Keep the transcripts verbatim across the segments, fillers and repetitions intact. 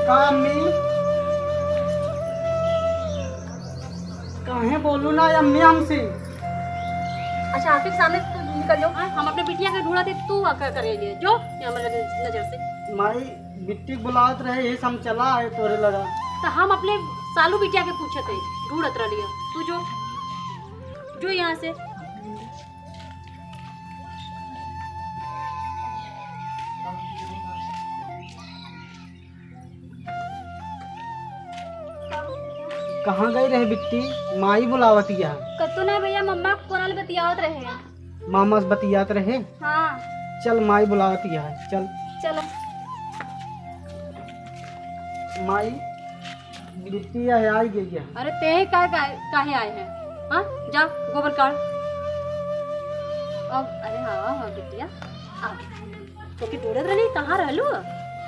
का अम्मी? काहे बोलू ना अम्मी हमसे? अच्छा, आफिफ सामने से तू निकल जाओ। हाँ, हम अपने बिटिया के ढूंढत है, तू का करे लिए? जो ये हमारे नजर से। माई, बिट्टी बुलावत रहे, ये हम चला आए तोरे लगा। तो हम अपने सालू बिटिया के पूछत है, ढूंढत रह लिया। तू जो, जो यहाँ से। कहाँ गई रहे बिट्टी? माई बुलावत यहाँ। कत्तो ना भैया, मम्मा के फोन वाले बतियावत रहे। मामा से बतियात रहे? हाँ। चल, माई बुलावत यहाँ, चल। चलो। माई, बिट्टी यह आई गई है। अरे, ते का, का, काहे आए हैं? हाँ, जा, गोबर काढ़। अब, अरे हाँ, हाँ, बिटिया, आ। तोके ढूंढत रहली, कहाँ रहलू?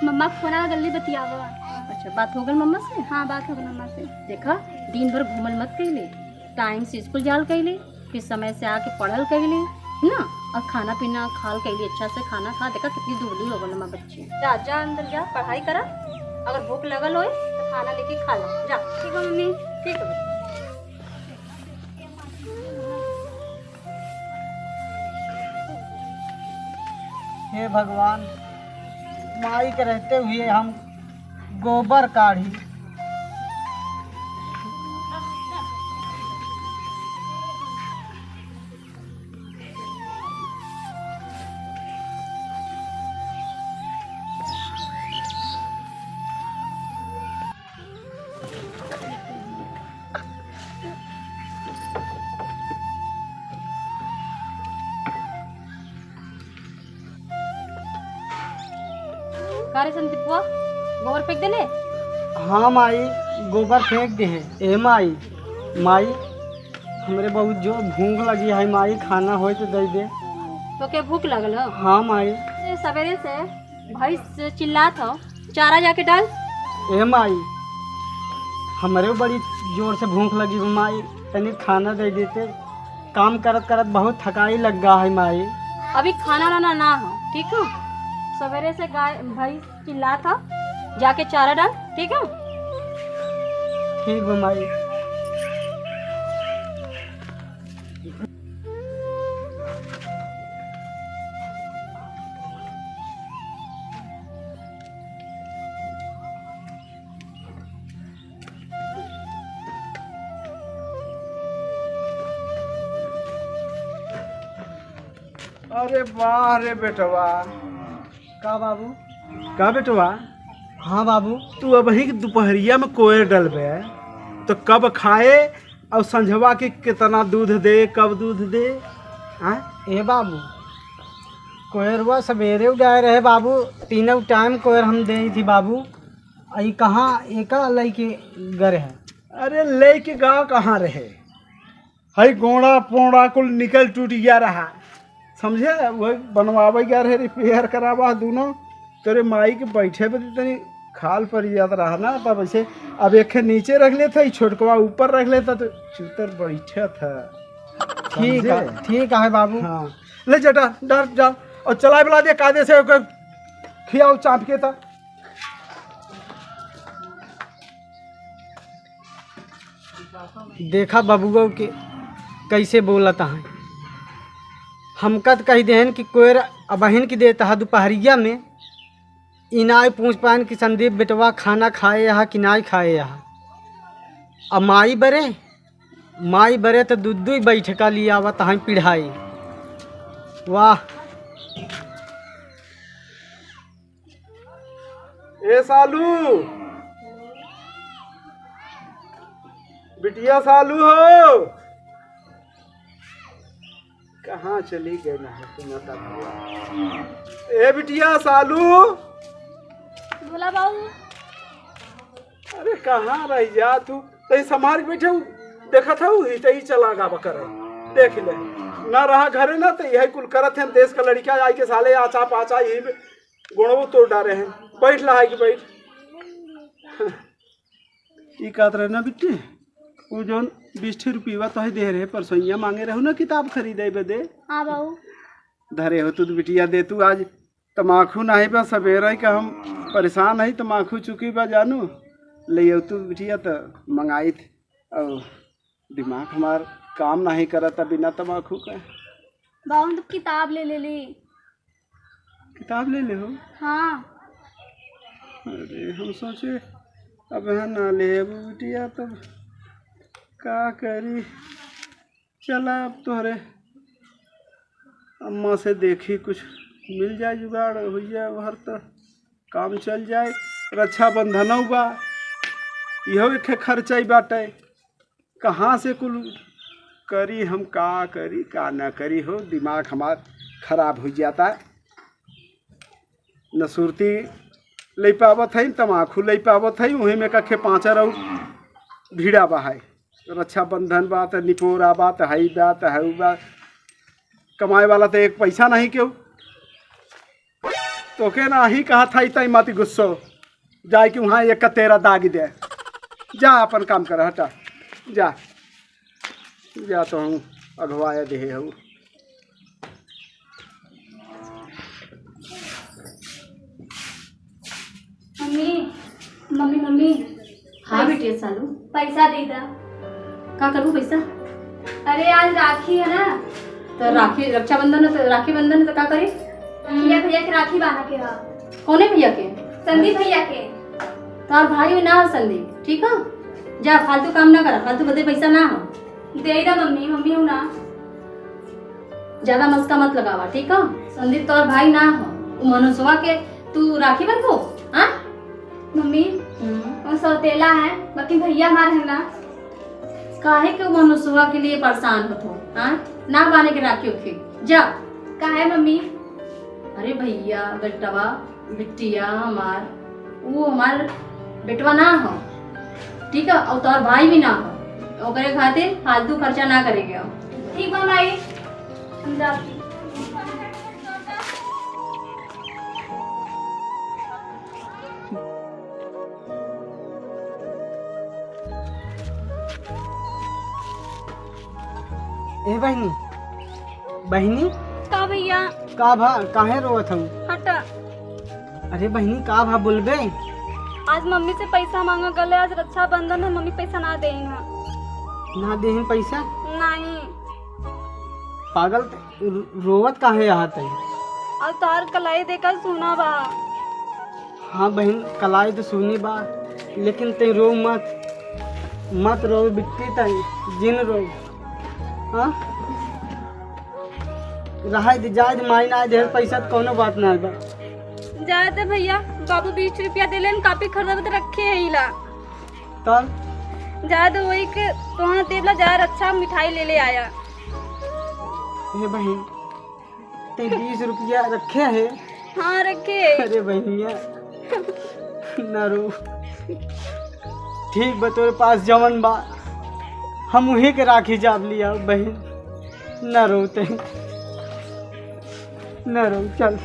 मम्मा के फोन आ गल्ली बतियावा। अच्छा, बात हो गल मम्मा से? हाँ, बात हो गल मम्मा से। देखा, दिन भर घूमल मत कइले, टाइम से स्कूल जाल कइले, फिर समय से आके पढ़ल कइले, है ना? और खाना पीना खाल कइले, अच्छा से खाना खा। देखा, कितनी दुबली हो गल हमार बच्ची। जा, जा अंदर जा, पढ़ाई करा, अगर भूख लगल होए तो खाना लेके खा ला। जा। ठीक है मम्मी। ठीक है। हे भगवान, माई के रहते हुए हम गोबर काढ़ी। का रे संदीपवा, गोबर फेंक देले? हाँ माई, गोबर फेंक दे है। ए माई, माई, हमरे बहुत जोर भूख लगी है माई, खाना होए तो दे दे। तोके भूख लगल हो? हाँ माई। ए, सवेरे से भैंस चिल्लात हो, चारा जाके डाल। ए माई, हमरे बड़ी जोर से भूख लगी हो माई, तनी खाना दे देते, काम करत करत बहुत थकाई लग गा है माई। अभी खाना वाना ना हो, ठीक हो? सवेरे से गाय भैंस चिल्लात हो, जाके चारा डाल, ठीक हो? ठीक बा माई। अरे वाह रे बेटवा। का बाबू? का बेटवा? हाँ बाबू। तू अबही के दुपहरिया में कोयर डलबे, तो कब खाए और संझवा के कितना दूध दे, कब दूध दे? हाँ? ए बाबू, कोयरवा सवेरे उगाए रहे बाबू, तीनों टाइम कोयर हम दे थी बाबू। ई कहाँ एका लइके ग रहे? अरे लइके गा कहाँ रहे? हई गोड़ा पोड़ा कुल निकल टूट गया रहा, समझे? वही बनवावे गया रहे, रिपेयर करावा दोनों। तोरे माई के बैठे बदे तनी खाल पड़ जात रहा ना, तब ऐसे अब एक नीचे रख लेता, ई छोटकवा ऊपर रख लेता, तो चूतर बैठे था। ठीक है, समझे? ठीक है बाबू। हाँ, ले जा, डाल, डाल, डाल, और चलाए बुला दे, कायदे से ओके खियाओ चाप के ता। देखा बबुआ के कैसे बोलत हैं। हमका त कही देहन कि कोयर अबहिन की देत हा दुपहरिया में, इनाय पूछ पाएन कि संदीप बेटवा खाना खाए हा कि नाय खाए हा। अब माई बरे, माई बरे त दू दू बैठका लियावत हैं पिढ़ाई। वाह। ए सालू, बिटिया सालू हो, कहाँ चली गई ना है सुनाता भगवान। ए बिटिया सालू। बोला बाबू। अरे कहाँ रह जा तू? तई संभाल के बैठे हूँ, देखत हूँ, ही तई चला गा बकर है। देख ले, ना रहा घरे ना, तो यही कुल करत हैं। देश का लड़का आई के साले आचा पाचा यही में गोड़वो तोड़ डारे हैं। बैठ ला है कि बैठ। ई कहत रहे ना बिट्टी, वो जौन बीस ठे रुपया तोहे दे रहे, परसोइया मांगे रहू ना किताब खरीदे बदे। हाँ बाबू। धरे हो तू तो बिटिया दे तू आज तमाखू नाही बा, सवेरे का हम परेशान है, तमाखू चुकी बा जानू, ले अउतू बिटिया त मंगाइत। और दिमाग हमार काम नाही करत बिना तमाखू का। बाबू, हम तो किताब ले लेली। किताब ले ले हो? हाँ। अरे, हम सोचे अब यहाँ ना ले अब बिटिया, तब का करी? चला, अब तोहरे अम्मा से देखी, कुछ मिल जाए जुगाड़, हो जाए, हर तो काम चल जाए। रक्षाबंधनौ बा, इहो एक खर्चा ही बाटे। कहाँ से कुल करी हम, का करी का ना करी हो, दिमाग हमार खराब हो जाता। न सुरती ले पावत है, न तमाखू ले पावत है, वहीं में कखे पाँचर और भिड़ा बा है। रक्षाबंधन बा त निपोरा बा त हई बा त हऊ बा, कमाए वाला त एक पैसा नहीं केहू। तोके नाही कहत हई तई मत गुस्सो, जाए कि वहाँ एक तेरा दागी दे। जा अपन काम कर, हटा, जा, जा तो हूँ अगवाया देहे हऊ। मम्मी, मम्मी, मम्मी। हाँ पैस-, बिटिया सालू। पैसा दे दा। का करबू पैसा? अरे, आज राखी है ना। तो राखी, रक्षाबंधन है, तो राखी बंधन है, तो का करी? भैया, भैया के राखी बांधा के हा। कौने भैया के? संदीप भैया के। तार भाई ना हो संदीप, ठीक है? जा, फालतू काम ना करा, फालतू बदे पैसा ना हो। दे दा मम्मी, मम्मी हूँ ना। ज्यादा मस्का मत लगावा, ठीक है? संदीप तोर भाई ना हो, उ मनुष्यवा के तू राखी बंधबो, हाँ? मम्मी, हम्म। वो सौतेला है, बाकी भैया हमार है ना। काहे के उ मनुष्यवा के लिए परेशान होत हो, हाँ? ना बाने के राखी उखी, जा। काहे मम्मी? अरे भैया, बेटवा, बिटिया हमार, ऊ हमार बेटवा ना हो, ठीक है, और तोहर भाई भी ना हो, ओकरे खातिर फालतू खर्चा ना करे के हो। ठीक बा माई, हम जाती। ए बहिनी, बहिनी। का भैया? का भा, काहे रोवत हऊ? हटा। अरे बहिनी, का भा, बोलबे? आज मम्मी से पैसा मांगा गले, आज रक्षाबंधन है, मम्मी पैसा ना देहिन है। ना देहिन पैसा? नहीं। पागल, रो-, रोवत काहे आहत है? और तार कलाई देखा सुना बा। हाँ बहिन, कलाई तो सुनी बा, लेकिन ते रो मत, मत रो बिट्टी, तई जिन रो। हाँ? रहाई दे, जाए दे, माई ना दे पैसा तो कौनो बात ना बा। जाए दे भैया, बाबू बीस रुपया दे लेन, कापी खरीदब तो रखे है इला। तब? जाए दे, वही के तोहन देवला, जाए अच्छा मिठाई ले ले आया। हे बहिन, ते बीस रुपया रखे है? हाँ, रखे। अरे बहिनिया, ना रो। ठीक बा, तोरे पास जवन बा, हम उही के राखी जाब लिया बहिन। ना रो ते, ना रो, चल।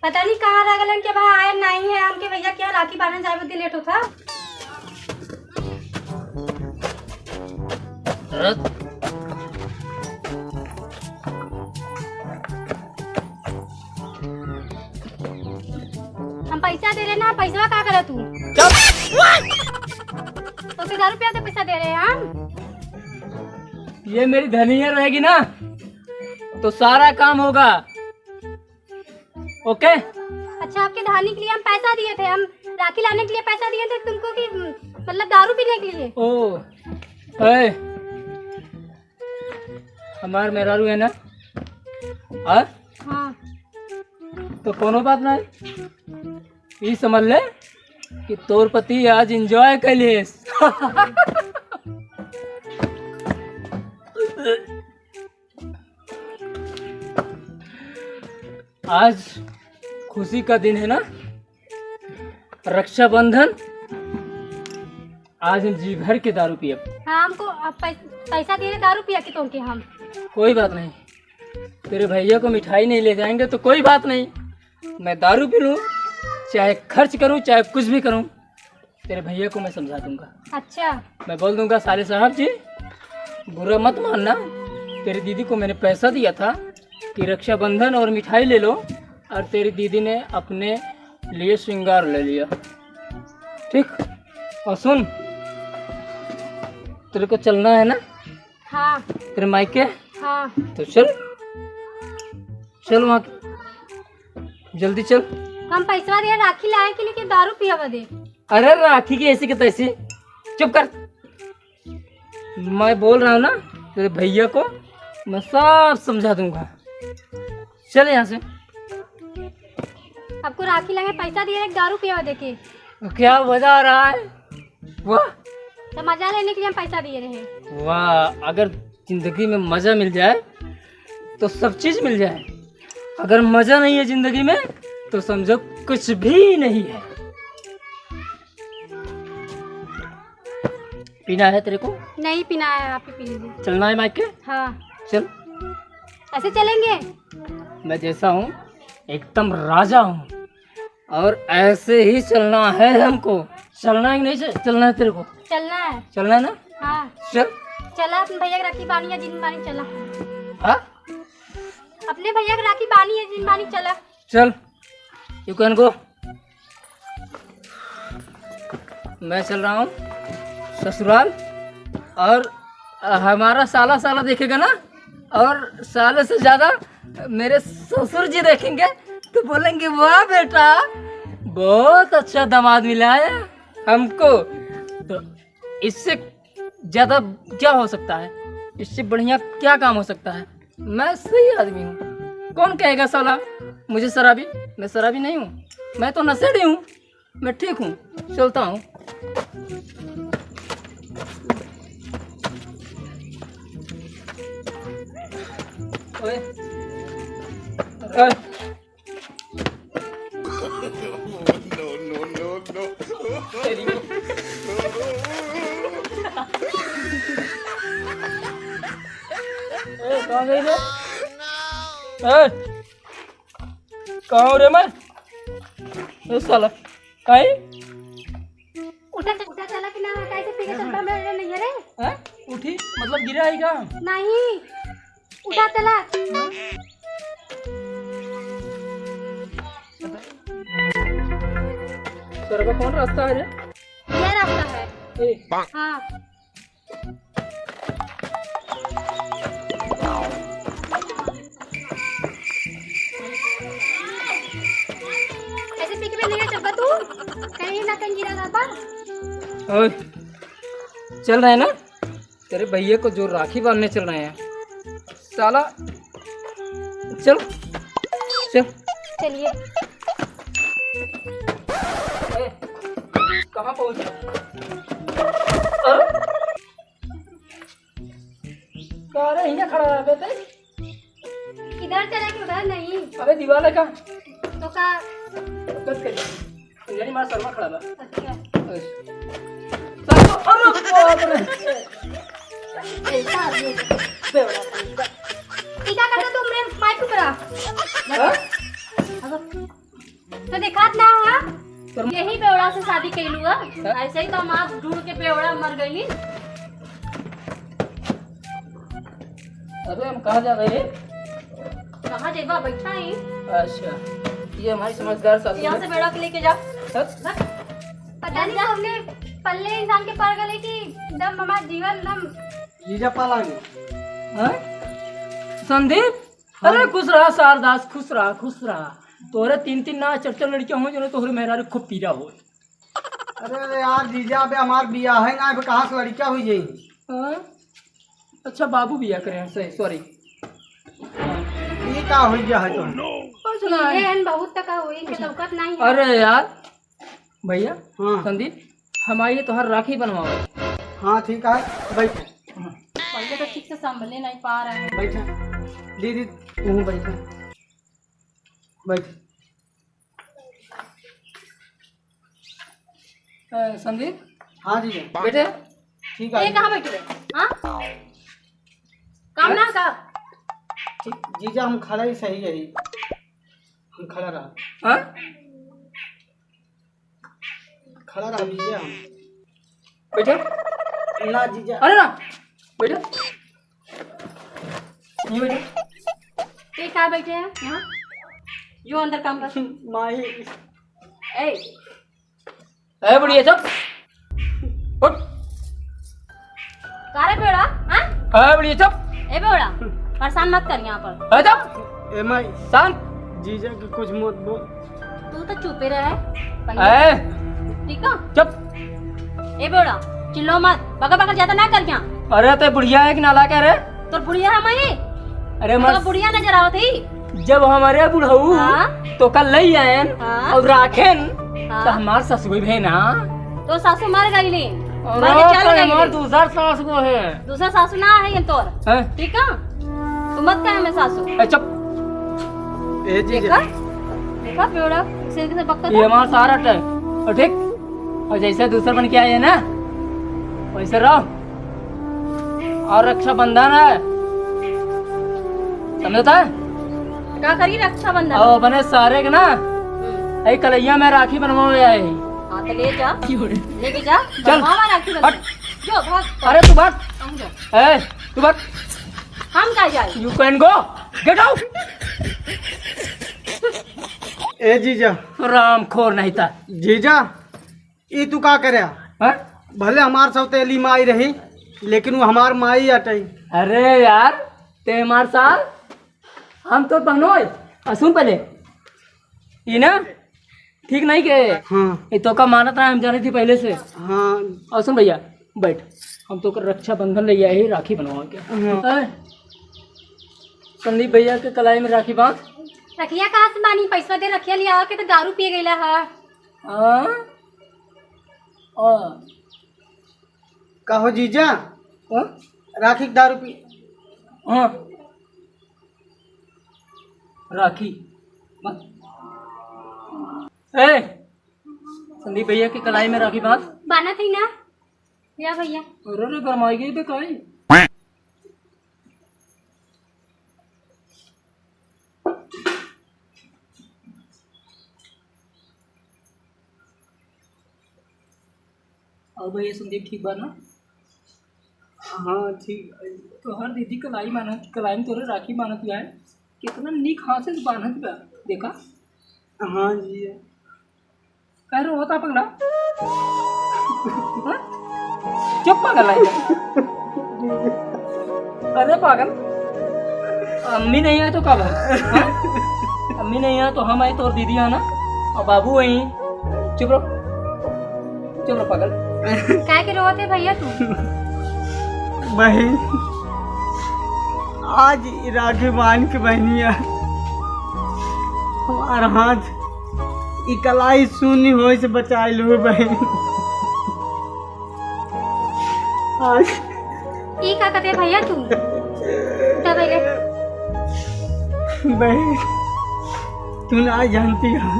पता नहीं कहाँ रह गलन के बा, आयल नहीं है। हमके भैया क्या राखी बांधन जाए बदे लेट होता। हम पैसा दे रहे ना, पैसवा का करे तू? चुप। तो हजार रुपया से पैसा दे रहे हैं हम। ये मेरी धनिया रहेगी ना, तो सारा काम होगा। ओके। अच्छा, आपके धानी के लिए हम पैसा दिए थे, हम राखी लाने के लिए पैसा दिए थे तुमको कि, मतलब, दारू पीने के लिए? ओ, ए, हमार मेहरारू है ना? हाँ? हाँ। तो कोनो बात नहीं, ई समझ ले कि तोर पति आज एंजॉय कैलिस। आज खुशी का दिन है ना, रक्षाबंधन। आज हम जी भर के दारू पियब। हाँ, हमको आप पै-, पैसा दे रहे दारू पिया के तुमके हम। कोई बात नहीं, तेरे भैया को मिठाई नहीं ले जाएंगे तो कोई बात नहीं, मैं दारू पी लूँ, चाहे खर्च करूँ, चाहे कुछ भी करूँ, तेरे भैया को मैं समझा दूंगा। अच्छा। मैं बोल दूंगा, "साले साहब जी, बुरा मत मानना, तेरी दीदी को मैंने पैसा दिया था कि रक्षाबंधन और मिठाई ले लो, और तेरी दीदी ने अपने लिए श्रृंगार ले लिया।" ठीक? और सुन, तेरे को चलना है ना? हाँ। तेरे मायके? हाँ। तो चल, चल वहाँ, जल्दी चल। हम पैसा दिए राखी लाए के लिए कि दारू पिया बदे? अरे राखी की ऐसी की तैसी, चुप कर। मैं बोल रहा हूँ ना तेरे भैया को, मैं सब समझा दूंगा। चल यहाँ से। आपको राखी लगे पैसा दिए रहे, दारू पिया देके। तो क्या मजा आ रहा है? वाह। तो मजा लेने के लिए हम पैसा दिए रहे। वाह, अगर जिंदगी में मजा मिल जाए तो सब चीज मिल जाए। अगर मजा नहीं है जिंदगी में तो समझो कुछ भी नहीं है। पीना है तेरे को? नहीं पीना है, आप ही पी लीजिए। चलना है मायके? हाँ। चल। ऐसे चलेंगे? मैं जैसा हूँ एकदम राजा हूँ और ऐसे ही चलना है हमको। चलना है कि नहीं? चल-, चलना है तेरे को? चलना है। चलना है ना? हाँ। चल। चला, अपने भैया के राखी बानी है, जिन बानी चला। हाँ? अपने भैया के राखी बानी है, जिन बानी चला। चल। You can go। मैं चल रहा हूँ ससुराल, और हमारा साला साला देखेगा ना, और साले से ज्यादा मेरे ससुर जी देखेंगे तो बोलेंगे, "वाह बेटा, बहुत अच्छा दामाद मिला है हमको।" तो इससे ज्यादा क्या हो सकता है? इससे बढ़िया क्या काम हो सकता है? मैं सही आदमी हूँ। कौन कहेगा साला मुझे शराबी? मैं शराबी नहीं हूँ, मैं तो नशेड़ी हूँ। मैं ठीक हूँ, चलता हूँ। ओए, ओए, ए, कहाँ गई रे? ए, कहाँ हो रे मैं? ए साला, काहे? उठा, उठा चला कि ना, कैसे पीके चलता मेरे नहीं है रे? हैं? उठी? मतलब गिरा है का? नहीं, उठा चला। सरवा कौन रास्ता है रे? ये रास्ता है। ए। हाँ। ऐसे पीके में नहीं चलबा तू, कहीं ना कहीं गिरा जाबा। ओए, चल रहे हैं ना, तेरे भैया को जो राखी बांधने चल रहे हैं, साला, चल, चल। चलिए। ए, कहाँ पहुँचा? अरे? का रे, हियाँ खड़ा रहा बे ते? इधर चला कि उधर नहीं? अबे दीवाल है का? तो का? बस कर। यानी मार शर्मा खड़ा बा। अच्छा। बस। शर्मा, अरे बाप रे। ऐसा आदमी। बेवड़ा। ई का करता तू हमरे माइक ऊपर आ? हाँ? अगर तो देखात ना हा? तोर यही बेवड़ा से शादी कैलू हा। हाँ? ऐसे ही तो हम आप ढूंढ के बेवड़ा मर गईली। अबे हम कहाँ जा रहे हैं? कहाँ जेबा, बैठा ही। अच्छा, ये हमारी समझदार सासू यहाँ है। से बेवड़ा के लेके जा। हाँ? हाँ? पता नहीं जा। हमने पल्ले इंसान के पड़ गए कि दम हमारा जीवन दम। जीजा पालांगे। हाँ? संदीप, अरे हाँ। खुश रहा शारदास, खुश रहा, खुश रहा। तोहरे तीन तीन ना चार चार लड़कियाँ हो, जो तोहरे मेहरारू खूब पीरा हो। अरे यार जीजा, अबे हमार बियाह है ना, अबे कहाँ से लड़कियाँ हुई जाई? हाँ? अच्छा बाबू बियाह करे हैं, सही, सॉरी। ये का हो गया है तो? कुछ ना है। ये हन बहुत तक हुई, इनके लौकत नहीं है। अरे यार, भैया, हाँ। संदीप, हम आइए तोहार राखी बनवाओ। हाँ, ठीक है, बैठ। पहले तो ठीक से संभले नहीं पा रहे हैं। बैठ। दीदी, तू बैठ। बैठ। ए, संदीप। हाँ, जीजा। बैठे। ठीक है। ये कहाँ बैठे? हाँ? काम ना का? ठीक, जीजा, हम खड़ा ही सही है। हम खड़ा रहा। हाँ? खड़ा रहा जीजा। बैठे। ना जीजा। अरे ना, बैठे। नहीं बैठे। ये का बैठे हैं यहाँ? जो अंदर काम कर। माई। ए, ए बुढ़िया, चुप। उठ। का रे बेवड़ा, हाँ? ए बुढ़िया, चुप। ए बेवड़ा, परेशान मत कर यहाँ पर। ए चुप। ए माई। शांत। जीजा के कुछ मत बोल। तू तो चुपे रहे पहले। ए। ठीक है? चुप। ए बेवड़ा, चिल्लो मत, बकर बकर ज्यादा ना कर क्या? अरे ते बुढ़िया है कि नालायक है रे? तोर बुढ़िया हम ही। अरे तो मर बुढ़िया नजर आवत ही। जब हमारे बुढ़ऊ हाँ? तो कल ले आएन हाँ? और राखेन हाँ? तो हमार ससुर भी ना। तो सासू मर गई ली, अरे मर के चल तो गई हमार ली। दूसर सास को है। दूसर सासू ना है ये तोर। हैं? ठीक है? तू मत कहे हमें सासू। ए, चुप। ए, जीजा। देखा? देखा बेवड़ा, से, से बकता ये था। हमार सारा टे-, और ठीक? और जैसे दूसर बन के आए हैं ना, वैसे रहो। और रक्षाबंधन है, समझता है? का करी रक्षाबंधन? और अपने सारे के ना, हम्म। ए कलैया में राखी बनवावे आए हैं। हाँ, तो ले जा। लेके जा, चल। बनवावा राखी बंधन। हट। जो, भाग। अरे, तू भाग। हम जा। ए, तू भाग। हम का जाए? You can go। Get out। ए जीजा। रामखोर नहीं था। जीजा, ई तू का करे? हैं? भले हमार सौतेली माई रही, लेकिन वो हमार माई अटई। अरे यार, ते हमार सार, हम तो बहनोई। आ सुन पहले, ई ना ठीक नहीं के। हाँ। ई तो का मानत ना, हम जाने थी पहले से। हाँ। और सुन भैया, बैठ, हम तो रक्षाबंधन ले आए ही, राखी बनवा के। हाँ। हैं? संदीप भैया के कलाई में राखी बांध। रखिया कहाँ से बानी? पैसा दे रखिया लिया के तो दारू पिए गईला है। हाँ? हाँ। कहो जीजा? हाँ? राखी के दारू पी। हाँ। राखी। बस। ए, संदीप भैया के कलाई में राखी बांध। बांधा थी ना? या भैया। अरे रे, गरमाई गई बे काई। और भैया संदीप ठीक बा ना? हाँ, ठीक है। तोहर दीदी कलाई मानत, कलाई में तोरे राखी मानत बा। कितना नीक हाथ से बांधत बा, देखा? हाँ जी। काहे रोवत है पगला? हाँ? चुप पागल है। अरे पागल, अम्मी नहीं है तो का भा? हाँ? अम्मी नहीं है तो हम आई, तोर दीदी है ना, और बाबू वही। चुप रहो, चुप रहो पागल। काहे के रोवत है भैया तू? बहन, आज ई राखी बांध के बहनिया हमार हाथ ई कलाई सुनी होए से बचाए लो बहन। आज ई का कहते भैया तू? उठा पहले। बहन, तू ना जानती हो,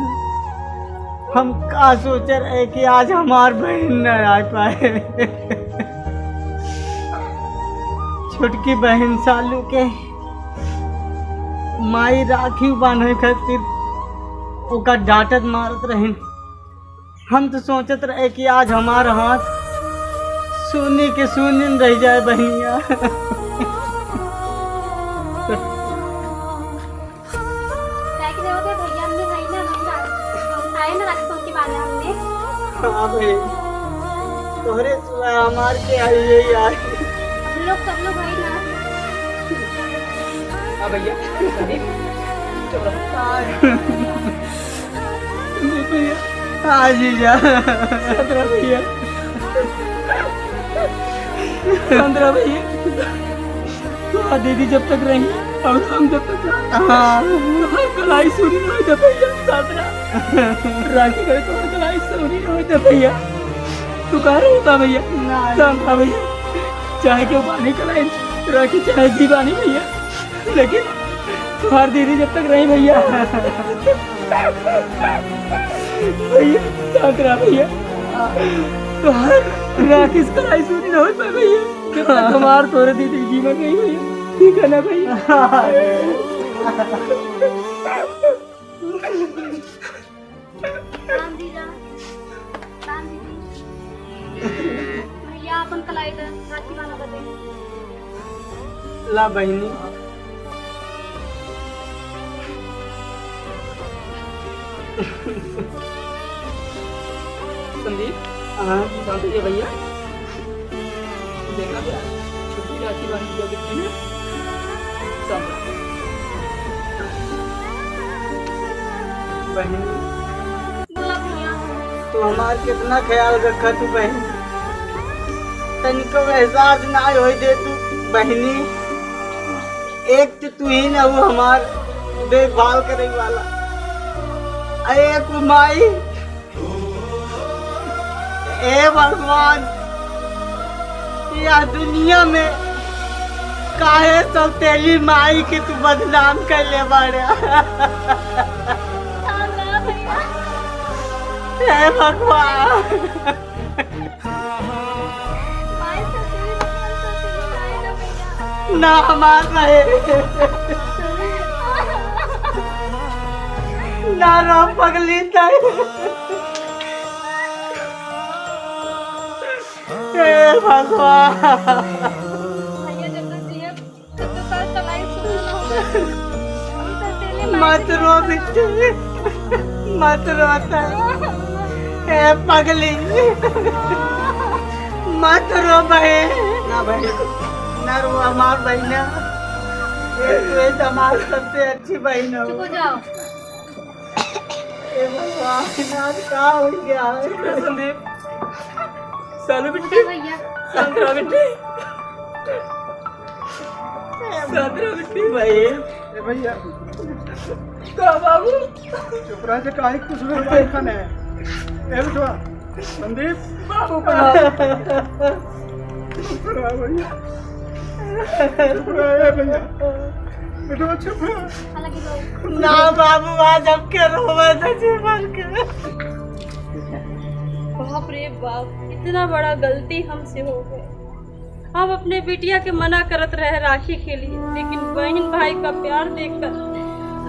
हम का सोचे रहे कि आज हमार बहन न आ पाए। छोटकी बहन सालू के माई राखी बांधे खातिर ओका डांटत मारत रहिन। हम तो सोचत रहे कि आज हमार हाथ सोने के सोने में रह जाए बहनिया। काहे के देवत है भैया, हमने भाई ना, हमने राखी, हम खाए ना राखी पहुंच के बांधा हमने। हाँ भाई, तोहरे सिवा हमार के आई है यार। हम लोग सब लोग भाई ना। हाँ भैया, संदीप, चुप रहो। हाँ। भैया। हाँ जीजा। संतरा भैया। संतरा भैया। तो दीदी जब तक रही और हम जब तक रहे। हाँ। तो हर कलाई सुनी ना होता भैया, संतरा। राखी करे तो हर कलाई सुनी ना होता भैया। तू कहाँ रहता भैया? ना। संतरा भैया। चाहे क्यों पानी कलाई राखी, चाहे जी पानी भैया। लेकिन तुम्हार दीदी जब तक रही भैया, भैया, शांत रहा भैया। तुम्हार राखी से कलाई सुनी ना होई पाए भैया। जब तक हमार तोरे दीदी जीवन रही भैया। ठीक है ना भैया? राम जी राम। राम जी। चलाई दे, राखी बांधा बदे। ला बहिनी। संदीप। हाँ। शांति है भैया। देखा क्या? छुट्टी राखी बांधी दिया बिट्टी ने। सब। बहिनी। बोला भैया। तू हमार कितना ख्याल रखा तू बहिनी। तनिको एहसास ना होई दे तू बहिनी। एक तो तू ही ना वो हमार देखभाल करे वाला। अरे एक वो माई। ए भगवान, या दुनिया में काहे सौतेली माई के तू बदनाम कैले बाड़े? ना, ना भैया। हे भगवान। माई सौतेली, सौतेली माई ना भैया। ना हमार रहे। ना रो पगली ताई। हे भगवान। भैया जब तक जिए, तब तक साथ चलाई सुना ना होगा। हम तो अकेले माई मत रो बिट्टी, मत रो ताई। हे पगली, मत रो बहन। ना बहन, ना रो हमार बहिना। ये तो, ये तो हमार सबसे अच्छी बहिन हो। चुप हो जाओ। ए भगवान, आज का हो गया है? चुप रह संदीप। सालू बिट्टी। भैया। शांत रह बिट्टी। शांत रह बिट्टी। भाई। ए भैया। का बाबू? चुप रह जे, काहे कुछ भी भाई खाने है। ए बिटवा, संदीप। बाबू। चुप रह भैया। चुप रह, ए भैया। बेटवा, चुप रह। ना बाबू, आज हमके रोवे दे जी भर के। बाप रे बाप, इतना बड़ा गलती हमसे हो गए। हम अपने बिटिया के मना करत रहे राखी के लिए, लेकिन बहन भाई का प्यार देखकर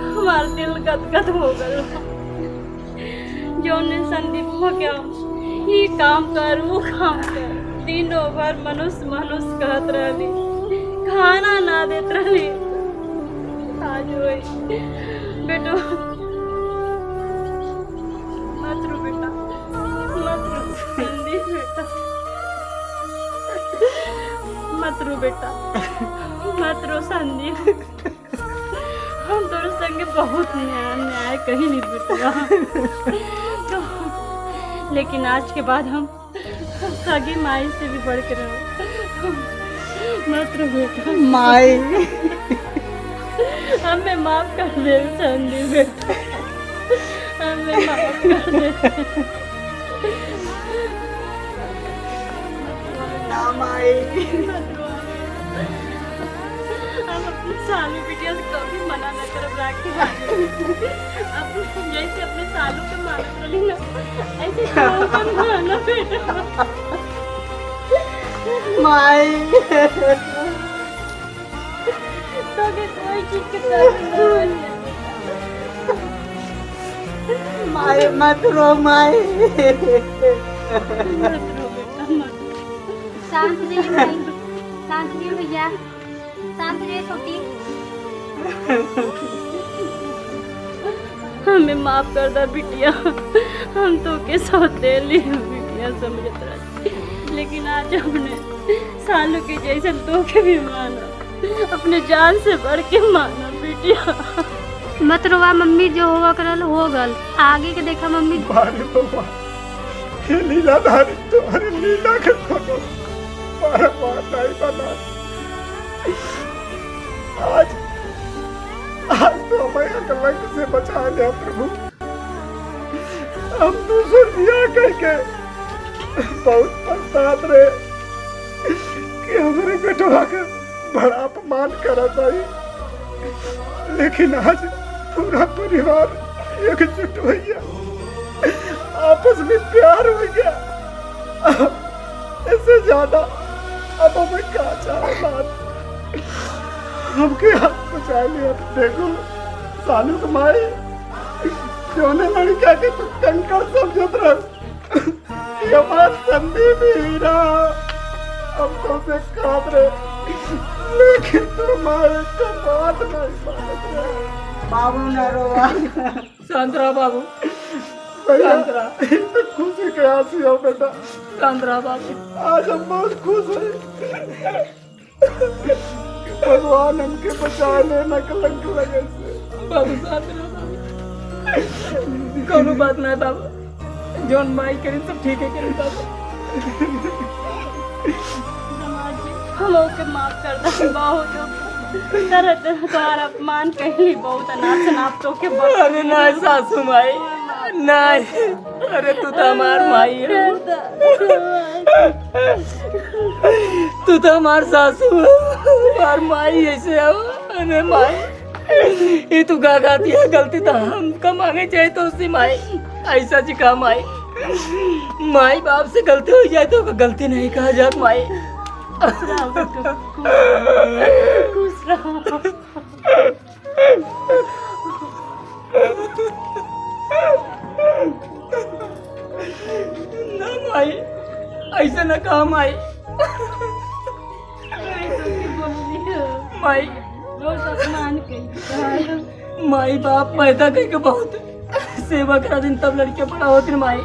हमार दिल गदगद हो गल। जौने संदीप हो गया, ई काम कर, वो काम कर, दिनों भर मनुष्य मनुष्य कहत रहली, खाना ना देत रहली। आज वही बेटो, मत रो बेटा, मत रो संदीप बेटा, मत रो बेटा, मत रो संदीप। हम तोरे संगे बहुत न्याय, न्याय कही नहीं बेटवा। तो, लेकिन आज के बाद हम सगी माई से भी बढ़ के रहो। मत रो बेटा। माई। हमें माफ कर दे संदीप बेटा, हमें माफ कर दे। ना माई। हम अपने सालू बिटिया से कभी मना न करब राखी बांधे। अब जैसे अपने सालू के मानत रहली ना, ऐसे तू अपन माना बेटा। माई। तोके कोई चीज के कमी ना होई। माई मत रो माई। मत रो बेटा, मत रो। शांत रहिए माई, शांत रहिए भैया, शांत रहिए छोटी। हमें माफ कर दा बिटिया, हम तोके सौतेली बिटिया समझत रहली, लेकिन आज अपने सालू के जैसन तोके भी माना, अपने जान से बढ़ के माना बिटिया। मत रोवा मम्मी, जो होवा करल हो गल, आगे के देखा मम्मी। बारे बाबा, हे लीलाधारी, तुम्हारी लीला के कोनो पार पार नहीं बना। आज, आज तो हमें कलंक से बचा लिया प्रभु। हम दूसर बियाह करके बहुत पछतात रहे कि हमरे बेटवा के बड़ा अपमान करा जाई, लेकिन आज पूरा परिवार एकजुट भैया, आपस में प्यार हो गया। इससे ज्यादा अब हमें का चाहे बात। हमके हाथ बचा ले, अब देखो सालू के माई, जौने लड़का के तू कंकड़ समझत रह, ये हमार संदीप हीरा, हम तोसे कहत रहे, लेकिन तू हमारे एक बात नहीं मानत रहे। बाबू ना रोवा। शांत रहा बाबू, भैया, शांत रहा। ये तो खुशी के आंसू हो बेटा। शांत रहा बाबू। आज हम बहुत खुश हैं। भगवान हमके बचा लेना कलंक लगे से। बाबू, शांत रहा बाबू। कौनो बात ना है बाबू, जौन माई करी सब ठीक है करी बाबू। हम ओके माफ कर दे, बहुत तरह तरह तोहार अपमान कहली, बहुत अनाप शनाप तोके बक-, अरे ना सासू माई, नहीं। अरे तू तो हमार माई है, तू तो हमार सासू है, हमार माई ऐसे हो। अरे माई, ये तू का कहती है, गलती तो हमका मांगे चाहिए तो उससे माई, ऐसा जी का माई, माई बाप से गलती हो जाए तो गलती नहीं कहा जात माई। खुश रहो बेटू, खुश रहो। ना माई, ऐसे ना कहा माई। माई, बहुत अपमान कही। माई बाप पैदा करके बहुत सेवा करा दिन, तब लड़के बड़ा होते माई।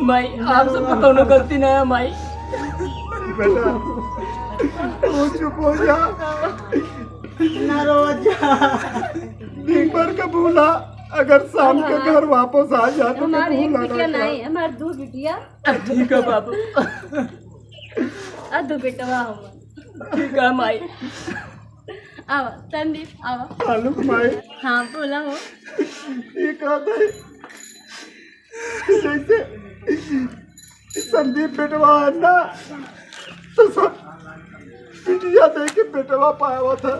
माई, आप सबका कौनो गलती ना है माई। बेटा, तू चुप हो जा। ना रो जा। दिन भर का भूला, अगर शाम के घर वापस आ जा तो हमार एक बिटिया नहीं, हमार दो बिटिया। ठीक है बाबू। आ दो बेटवा हमार। ठीक है माई। आवा संदीप, आवा। आलोक माई। हाँ, बोला हो। ये कहत है, जैसे संदीप बेटवा है ना, तो सब बिटिया दे के बेटवा पावा था।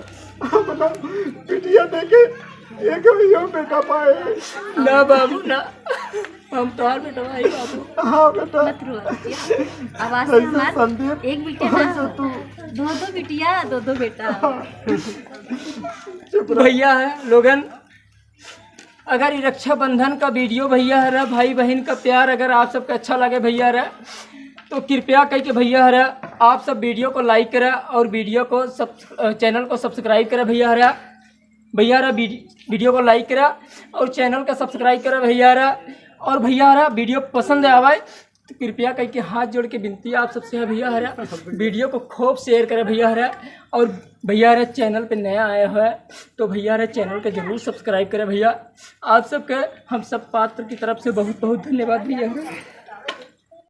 अपना बिटिया दे के एक भी यो बेटा पाए। ना बाबू, ना। हम तोहार बेटवा है बाबू। हाँ बेटा। मत रोआ बिटिया। आवाज से ऐसे हमार संदीप, एक बिटिया ना, ऐसे तू। दो दो बिटिया, दो दो बेटा। हाँ। चुप रह। भैया है लोगन, अगर ई रक्षाबंधन का वीडियो भैया हरा, भाई बहन का प्यार अगर आप सबके अच्छा लगे भैया हरा, तो कृपया करके भैया हरा, आप सब वीडियो को लाइक करा और वीडियो को सब, अ, चैनल को सब्सक्राइब करा भैया हरा। भैया हरा, वीडि-, वीडियो को लाइक करा और चैनल का सब्सक्राइब करा भैया हरा। और भैया हरा, वीडियो पसंद आवे तो कृपया करके हाथ जोड़ के विनती आप सबसे है भैया हरा, वीडियो को खूब शेयर करा भैया हरा। और भैया हरा, चैनल पे नया आया है तो भैया हरा, चैनल का जरूर सब्सक्राइब करा भैया। आप सबके हम सब पात्र की तरफ से बहुत बहुत धन्यवाद भैया हरा।